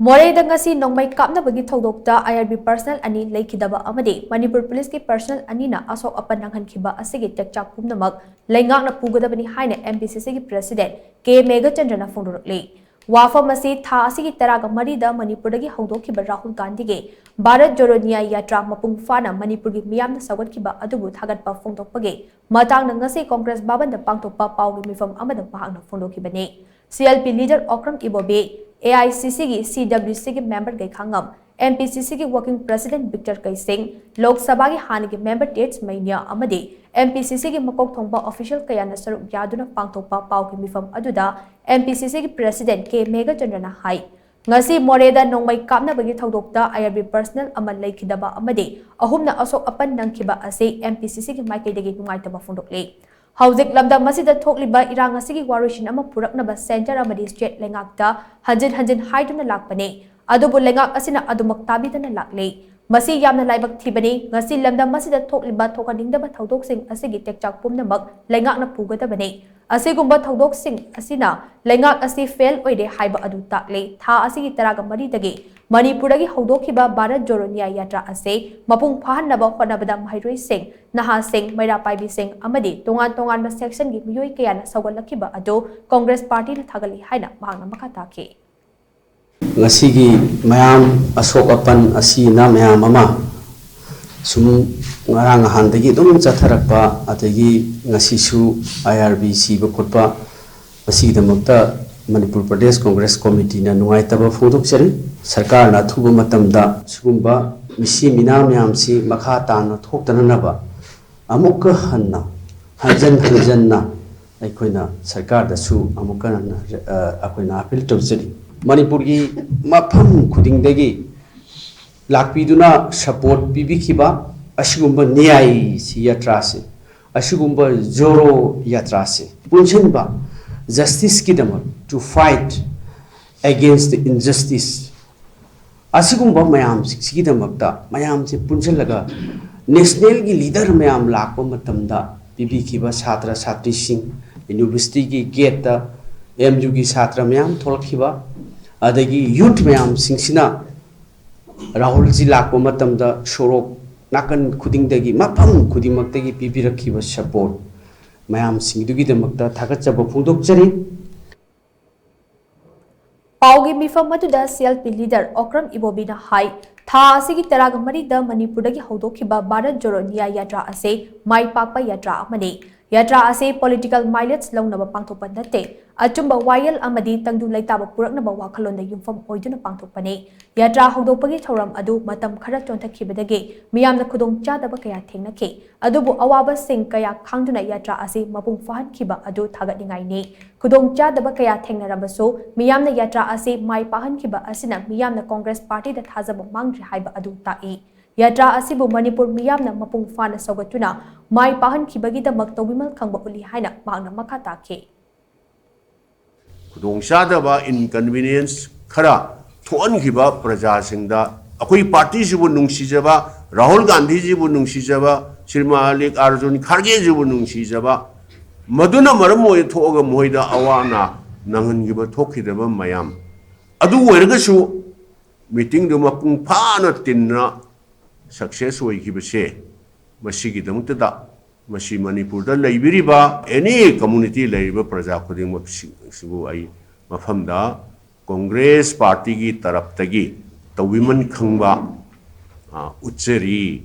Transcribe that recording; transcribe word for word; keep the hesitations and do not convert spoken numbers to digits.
ꯃꯣꯔꯦꯗ ꯉꯁꯤ ꯅꯣꯡꯃꯩ ꯀꯥꯞꯅꯕꯒꯤ ꯊꯧꯗꯣꯛꯇ ꯑꯥꯏ ꯑꯥꯔ ꯕꯤ ꯄꯔꯁꯅꯦꯜ ꯑꯅꯤ ꯂꯩꯈꯤꯗꯕ ꯑꯃꯗꯤ ꯃꯅꯤꯄꯨꯔ ꯄꯨꯂꯤꯁꯀꯤ ꯄꯔꯁꯅꯦꯜ ꯑꯅꯤꯅ ꯑꯁꯣꯛ ꯑꯄꯟ ꯅꯪꯍꯟꯈꯤꯕ ꯑꯁꯤꯒꯤ ꯇꯦꯛꯆꯥꯛ ꯄꯨꯝꯅꯃꯛ ꯂꯩꯉꯥꯛꯅ ꯄꯨꯒꯗꯕꯅꯤ ꯍꯥꯏꯅ ꯑꯦꯝ ꯄꯤ ꯁꯤ ꯁꯤꯒꯤ ꯄ꯭ꯔꯦꯁꯤꯗꯦꯟꯠ ꯀꯦ ꯃꯦꯘꯆꯟꯗ꯭ꯔꯅ ꯐꯣꯡꯗꯣꯔꯛꯂꯤ꯫ ꯋꯥꯐꯝ ꯑꯁꯤ ꯊꯥ ꯑꯁꯤꯒꯤ ꯇꯔꯥꯒ ꯃꯔꯤꯗ ꯃꯅꯤꯄꯨꯔꯗꯒꯤ ꯍꯧꯗꯣꯛꯈꯤꯕ ꯔꯥꯍꯨꯜ ꯒꯥꯟꯙꯤꯒꯤ ꯚꯥꯔꯠ ꯖꯣꯔꯣ ꯅ꯭ꯌꯥꯌ ꯌꯥꯇ꯭ꯔꯥ ꯃꯄꯨꯡ ꯐꯥꯅ ꯃꯅꯤꯄꯨꯔꯒꯤ ꯃꯤꯌꯥꯝꯅ ꯁꯧꯒꯠꯈꯤꯕ ꯑꯗꯨꯕꯨ ꯊꯥꯒꯠꯄ ꯐꯣꯡꯗꯣꯛꯄꯒꯤ ꯃꯇꯥꯡꯗ ꯉꯁꯤ ꯀꯣꯡꯒ꯭ꯔꯦꯁ ꯚꯕꯟꯗ ꯄꯥꯡꯊꯣꯛꯄ ꯄꯥꯎꯒꯤ ꯃꯤꯐꯝ ꯑꯃꯗ ꯃꯍꯥꯛꯅ ꯐꯣꯡꯗꯣꯛꯈꯤꯕꯅꯤ꯫ C L P leader Okram Ibobi, A I C ꯁꯤꯒꯤ ꯁꯤ ꯗꯕ꯭ꯂ꯭ꯌꯨ ꯁꯤꯒꯤ ꯃꯦꯝꯕꯔ ꯒꯩꯈꯥꯉꯝ, ꯑꯦꯝ ꯄꯤ ꯁꯤ ꯁꯤꯒꯤ ꯋꯥꯔꯀꯤꯡ ꯄ꯭ꯔꯦꯁꯤꯗꯦꯟꯠ ꯕꯤꯛꯇꯔ ꯀꯩꯁꯤꯡ, ꯂꯣꯛ ꯁꯚꯥꯒꯤ ꯍꯥꯟꯅꯒꯤ ꯃꯦꯝꯕꯔ ꯇꯦꯖ ꯃꯩꯅ꯭ꯌꯥ ꯑꯃꯗꯤ ꯑꯦꯝ ꯄꯤ ꯁꯤ ꯁꯤꯒꯤ ꯃꯀꯣꯛ ꯊꯣꯡꯕ ꯑꯣꯐꯤꯁꯤꯌꯦꯜ ꯀꯌꯥꯅ ꯁꯔꯨꯛ ꯌꯥꯗꯨꯅ ꯄꯥꯡꯊꯣꯛꯄ ꯄꯥꯎꯒꯤ ꯃꯤꯐꯝ ꯑꯗꯨꯗ ꯑꯦꯝ ꯄꯤ ꯁꯤ ꯁꯤꯒꯤ ꯄ꯭ꯔꯦꯁꯤꯗꯦꯟꯠ ꯀꯦ ꯃꯦꯘꯆꯟꯗ꯭ꯔꯅ ꯍꯥꯏ, ꯉꯁꯤ ꯃꯣꯔꯦꯗ ꯅꯣꯡꯃꯩ ꯀꯥꯞꯅꯕꯒꯤ ꯊꯧꯗꯣꯛꯇ ꯑꯥꯏ ꯑꯥꯔ ꯕꯤ ꯄꯔꯁꯅꯦꯜ ꯑꯃ ꯂꯩꯈꯤꯗꯕ ꯑꯃꯗꯤ ꯑꯍꯨꯝꯅ ꯑꯁꯣꯛ ꯑꯄꯟ ꯅꯪꯈꯤꯕ ꯑꯁꯤ ꯑꯦꯝ ꯄꯤ ꯁꯤ ꯁꯤꯒꯤ ꯃꯥꯏꯀꯩꯗꯒꯤ ꯅꯨꯡꯉꯥꯏꯇꯕ ꯐꯣꯡꯗꯣꯛꯂꯤ꯫ ꯍꯧꯖꯤꯛ ꯂꯝꯗꯝ ꯑꯁꯤꯗ ꯊꯣꯛꯂꯤꯕ ꯏꯔꯥꯡ ꯑꯁꯤꯒꯤ ꯋꯥꯔꯣꯏꯁꯤꯟ ꯑꯃ ꯄꯨꯔꯛꯅꯕ ꯁꯦꯟꯇꯔ ꯑꯃꯗꯤ ꯁ꯭ꯇꯦꯠ ꯂꯩꯉꯥꯛꯇ ꯍꯟꯖꯤꯟ ꯍꯟꯖꯤꯟ ꯍꯥꯏꯗꯨꯅ ꯂꯥꯛꯄꯅꯤ꯫ ꯑꯗꯨꯕꯨ ꯂꯩꯉꯥꯛ ꯑꯁꯤꯅ ꯑꯗꯨꯃꯛ ꯇꯥꯕꯤꯗꯅ ꯂꯥꯛꯂꯤ꯫ ꯃꯁꯤ ꯌꯥꯝꯅ ꯂꯥꯏꯕꯛ ꯊꯤꯕꯅꯤ꯫ ꯉꯁꯤ ꯂꯝꯗꯝ ꯑꯁꯤꯗ ꯊꯣꯛꯂꯤꯕ ꯊꯣꯛꯍꯟꯅꯤꯡꯗꯕ ꯊꯧꯗꯣꯛꯁꯤꯡ ꯑꯁꯤꯒꯤ ꯇꯦꯛꯆꯥꯛ ꯄꯨꯝꯅꯃꯛ ꯂꯩꯉꯥꯛꯅ ꯄꯨꯒꯗꯕꯅꯤ꯫ ꯑꯁꯤꯒꯨꯝꯕ ꯊꯧꯗꯣꯛꯁꯤꯡ ꯑꯁꯤꯅ ꯂꯩꯉꯥꯛ ꯑꯁꯤ ꯐꯦꯜ ꯑꯣꯏꯔꯦ ꯍꯥꯏꯕ ꯑꯗꯨ ꯇꯥꯛꯂꯤ꯫ ꯊꯥ ꯑꯁꯤꯒꯤ ꯇꯔꯥꯒ ꯃꯔꯤꯗꯒꯤ ꯃꯅꯤꯄꯨꯔꯗꯒꯤ ꯍꯧꯗꯣꯛꯈꯤꯕ ꯚꯥꯔꯠ ꯖꯣꯔꯣ ꯅ꯭ꯌꯥꯌ ꯌꯥꯇ꯭ꯔꯥ ꯑꯁꯤ ꯃꯄꯨꯡ ꯐꯥꯍꯟꯅꯕ ꯍꯣꯠꯅꯕꯗ ꯃꯍꯩꯔꯣꯏꯁꯤꯡ, ꯅꯍꯥꯁꯤꯡ, ꯃꯩꯔꯥ ꯄꯥꯏꯕꯤꯁꯤꯡ ꯑꯃꯗꯤ ꯇꯣꯉꯥꯟ ꯇꯣꯉꯥꯟꯕ ꯁꯦꯛꯁꯟꯒꯤ ꯃꯤꯑꯣꯏ ꯀꯌꯥꯅ ꯁꯧꯒꯠꯂꯛꯈꯤꯕ ꯑꯗꯨ ꯀꯣꯡꯒ꯭ꯔꯦꯁ ꯄꯥꯔꯇꯤꯅ ꯊꯥꯒꯠꯂꯤ ꯍꯥꯏꯅ ꯃꯍꯥꯛꯅ ꯃꯈꯥ ꯇꯥꯈꯤ꯫ ꯉꯁꯤꯒꯤ ꯃꯌꯥꯝ ꯑꯁꯣꯛ ꯑꯄꯟ ꯑꯁꯤꯅ ꯃꯌꯥꯝ ꯑꯃ ꯁꯨꯝ ꯉꯔꯥꯡ ꯅꯍꯥꯟꯗꯒꯤ ꯑꯗꯨꯝ ꯆꯠꯊꯔꯛꯄ, ꯑꯗꯒꯤ ꯉꯁꯤꯁꯨ ꯑꯥꯏ ꯑꯥꯔ ꯕꯤ ꯁꯤꯕ ꯈꯣꯠꯄ, ꯃꯁꯤꯒꯤꯗꯃꯛꯇ ꯃꯅꯤꯄꯨꯔ ꯄ꯭ꯔꯗꯦꯁ ꯀꯣꯡꯒ꯭ꯔꯦꯁ ꯀꯣꯃꯤꯇꯤꯅ ꯅꯨꯡꯉꯥꯏꯇꯕ ꯐꯣꯡꯗꯣꯛꯆꯔꯤ꯫ ꯁꯔꯀꯥꯔꯅ ꯑꯊꯨꯕ ꯃꯇꯝꯗ ꯁꯤꯒꯨꯝꯕ ꯃꯤꯁꯤ ꯃꯤꯅꯥ ꯃꯌꯥꯝꯁꯤ ꯃꯈꯥ ꯇꯥꯅ ꯊꯣꯛꯇꯅꯅꯕ ꯑꯃꯨꯛꯀ ꯍꯟꯅ, ꯍꯟꯖꯟ ꯍꯟꯖꯟꯅ ꯑꯩꯈꯣꯏꯅ ꯁꯔꯀꯥꯔꯗꯁꯨ ꯑꯃꯨꯛꯀ ꯍꯟꯅ, ꯑ, ꯑꯩꯈꯣꯏꯅ ꯑꯄꯤꯜ ꯇꯧꯖꯔꯤ꯫ ꯃꯅꯤꯄꯨꯔꯒꯤ ꯃꯐꯝ ꯈꯨꯗꯤꯡꯗꯒꯤ ꯂꯥꯛꯄꯤꯗꯨꯅ ꯁꯄꯣꯔꯠ ꯄꯤꯕꯤꯈꯤꯕ ꯑꯁꯤꯒꯨꯝꯕ ꯅ꯭ꯌꯥꯌ ꯌꯥꯇ꯭ꯔꯥꯁꯦ, ꯑꯁꯤꯒꯨꯝꯕ ꯖꯣꯔꯣ ꯌꯥꯇ꯭ꯔꯥꯁꯦ ꯄꯨꯟꯁꯤꯟꯕ, ꯖꯁꯇꯤꯁꯀꯤꯗꯃꯛ, to fight against the injustice, ꯑꯁꯤꯒꯨꯝꯕ ꯃꯌꯥꯝꯁꯤꯒꯤꯗꯃꯛꯇ ꯃꯌꯥꯝꯁꯦ ꯄꯨꯟꯁꯤꯜꯂꯒ ꯅꯦꯁꯅꯦꯜꯒꯤ ꯂꯤꯗꯔ ꯃꯌꯥꯝ ꯂꯥꯛꯄ ꯃꯇꯝꯗ ꯄꯤꯕꯤꯈꯤꯕ ꯁꯥꯇ꯭ꯔ ꯁꯥꯇ꯭ꯔꯤꯁꯤꯡ, ꯌꯨꯅꯤꯚꯔꯁꯤꯇꯤꯒꯤ ꯒꯦꯠꯇ ꯑꯦꯝ ꯌꯨꯒꯤ ꯁꯥꯇ꯭ꯔ ꯃꯌꯥꯝ ꯊꯣꯛꯂꯛꯈꯤꯕ, ꯑꯗꯒꯤ ꯌꯨꯠ ꯃꯌꯥꯝꯁꯤꯡꯁꯤꯅ ꯔꯥꯍꯨꯜꯖꯤ ꯂꯥꯛꯄ ꯃꯇꯝꯗ ꯁꯣꯔꯣꯛ ꯅꯥꯀꯟ ꯈꯨꯗꯤꯡꯗꯒꯤ, ꯃꯐꯝ ꯈꯨꯗꯤꯡꯃꯛꯇꯒꯤ ꯄꯤꯕꯤꯔꯛꯈꯤꯕ ꯁꯄꯣꯔꯠ ꯃꯌꯥꯝꯁꯤꯡꯗꯨꯒꯤꯗꯃꯛꯇ ꯊꯥꯒꯠꯆꯕ ꯐꯣꯡꯗꯣꯛꯆꯔꯤ꯫ ꯄꯥꯎꯒꯤ ꯃꯤꯐꯝ ꯑꯗꯨꯗ C L P leader Okram ꯏꯕꯣꯕꯤꯅ ꯍꯥꯏ, ꯊꯥ ꯑꯁꯤꯒꯤ ꯇꯔꯥꯒ ꯃꯔꯤꯗ ꯃꯅꯤꯄꯨꯔꯗꯒꯤ ꯍꯧꯗꯣꯛꯈꯤꯕ ꯚꯥꯔꯠ ꯖꯣꯔꯣ ꯅ꯭ꯌꯥꯌ ꯌꯥꯇ꯭ꯔꯥ ꯑꯁꯤ ꯃꯥꯏ ꯄꯥꯛꯄ ꯌꯥꯇ꯭ꯔꯥ ꯑꯃꯅꯤ꯫ ꯌꯥꯇ꯭ꯔꯥ ꯑꯁꯤ ꯄꯣꯂꯤꯇꯤꯀꯦꯜ ꯃꯥꯏꯂꯦꯖ ꯂꯧꯅꯕ ꯄꯥꯡꯊꯣꯛꯄ ꯅꯠꯇꯦ, ꯑꯆꯨꯝꯕ ꯋꯥꯌꯦꯜ ꯑꯃꯗꯤ ꯇꯪꯗꯨ ꯂꯩꯇꯥꯕ ꯄꯨꯔꯛꯅꯕ ꯋꯥꯈꯜꯂꯣꯟꯗ ꯌꯨꯝꯐꯝ ꯑꯣꯏꯗꯨꯅ ꯄꯥꯡꯊꯣꯛꯄꯅꯤ꯫ ꯌꯥꯇ꯭ꯔꯥ ꯍꯧꯗꯣꯛꯄꯒꯤ ꯊꯧꯔꯝ ꯑꯗꯨ ꯃꯇꯝ ꯈꯔ ꯆꯣꯟꯊꯈꯤꯕꯗꯒꯤ ꯃꯤꯌꯥꯝꯅ ꯈꯨꯗꯣꯡꯆꯥꯗꯕ ꯀꯌꯥ ꯊꯦꯡꯅꯈꯤ꯫ ꯑꯗꯨꯕꯨ ꯑꯋꯥꯕꯁꯤꯡ ꯀꯌꯥ ꯈꯥꯡꯗꯨꯅ ꯌꯥꯇ꯭ꯔꯥ ꯑꯁꯤ ꯃꯄꯨꯡ ꯐꯥꯍꯟꯈꯤꯕ ꯑꯗꯨ ꯊꯥꯒꯠꯅꯤꯡꯉꯥꯏꯅꯤ꯫ ꯈꯨꯗꯣꯡꯆꯥꯗꯕ ꯀꯌꯥ ꯊꯦꯡꯅꯔꯕꯁꯨ ꯃꯤꯌꯥꯝꯅ ꯌꯥꯇ꯭ꯔꯥ ꯑꯁꯤ ꯃꯥꯏ ꯄꯥꯛꯍꯟꯈꯤꯕ ꯑꯁꯤꯅ ꯃꯤꯌꯥꯝꯅ ꯀꯣꯡꯒ꯭ꯔꯦꯁ ꯄꯥꯔꯇꯤꯗ ꯊꯥꯖꯕ ꯃꯥꯡꯗ꯭ꯔꯤ ꯍꯥꯏꯕ ꯑꯗꯨ ꯇꯥꯛꯏ꯫ ꯌꯥꯇ꯭ꯔꯥ ꯑꯁꯤꯕꯨ ꯃꯅꯤꯄꯨꯔ ꯃꯤꯌꯥꯝꯅ ꯃꯄꯨꯡ ꯐꯥꯅ ꯁꯧꯒꯠꯇꯨꯅ ꯃꯥꯏ ꯄꯥꯛꯍꯟꯈꯤꯕꯒꯤꯗꯃꯛ ꯇꯧꯕꯤꯃꯜ ꯈꯪꯕ ꯎꯠꯂꯤ ꯍꯥꯏꯅ ꯃꯍꯥꯛꯅ ꯃꯈꯥ ꯇꯥꯈꯤ꯫ ꯈꯨꯗꯣꯡꯆꯥꯗꯕ, inconvenience ꯈꯔ ꯊꯣꯛꯍꯟꯈꯤꯕ ꯄ꯭ꯔꯖꯥꯁꯤꯡꯗ ꯑꯩꯈꯣꯏ ꯄꯥꯔꯇꯤꯁꯤꯕꯨ ꯅꯨꯡꯁꯤꯖꯕ, ꯔꯥꯍꯨꯜ ꯒꯥꯟꯙꯤꯖꯤꯕꯨ ꯅꯨꯡꯁꯤꯖꯕ, ꯁ꯭ꯔꯤꯃꯥꯂꯤꯛ ꯑꯥꯔꯖꯨꯟ ꯈꯥꯔꯒꯦꯖꯤꯕꯨ ꯅꯨꯡꯁꯤꯖꯕ, ꯃꯗꯨꯅ ꯃꯔꯝ ꯑꯣꯏꯅ ꯊꯣꯛꯑꯒ ꯃꯈꯣꯏꯗ ꯑꯋꯥ ꯑꯅꯥ ꯅꯪꯍꯟꯈꯤꯕ ꯊꯣꯛꯈꯤꯗꯕ ꯃꯌꯥꯝ ꯑꯗꯨ ꯑꯣꯏꯔꯒꯁꯨ, ꯃꯤꯇꯤꯡꯗꯨ ꯃꯄꯨꯡ ꯐꯥꯅ ꯇꯤꯟꯅ ꯁꯛꯁꯦꯁ ꯑꯣꯏꯈꯤꯕꯁꯦ, ꯃꯁꯤꯒꯤꯗꯃꯛꯇꯗ ꯃꯁꯤ ꯃꯅꯤꯄꯨꯔꯗ ꯂꯩꯕꯤꯔꯤꯕ ꯑꯦꯅꯤ ꯀꯝꯃꯨꯅꯤꯇꯤ ꯂꯩꯔꯤꯕ ꯄ꯭ꯔꯖꯥ ꯈꯨꯗꯤꯡꯃꯛꯁꯤꯕꯨ ꯑꯩ ꯃꯐꯝꯗ ꯀꯣꯡꯒ꯭ꯔꯦꯁ ꯄꯥꯔꯇꯤꯒꯤ ꯇꯔꯞꯇꯒꯤ ꯇꯧꯕꯤꯃꯟ ꯈꯪꯕ, ꯑ, ꯎꯠꯆꯔꯤ꯫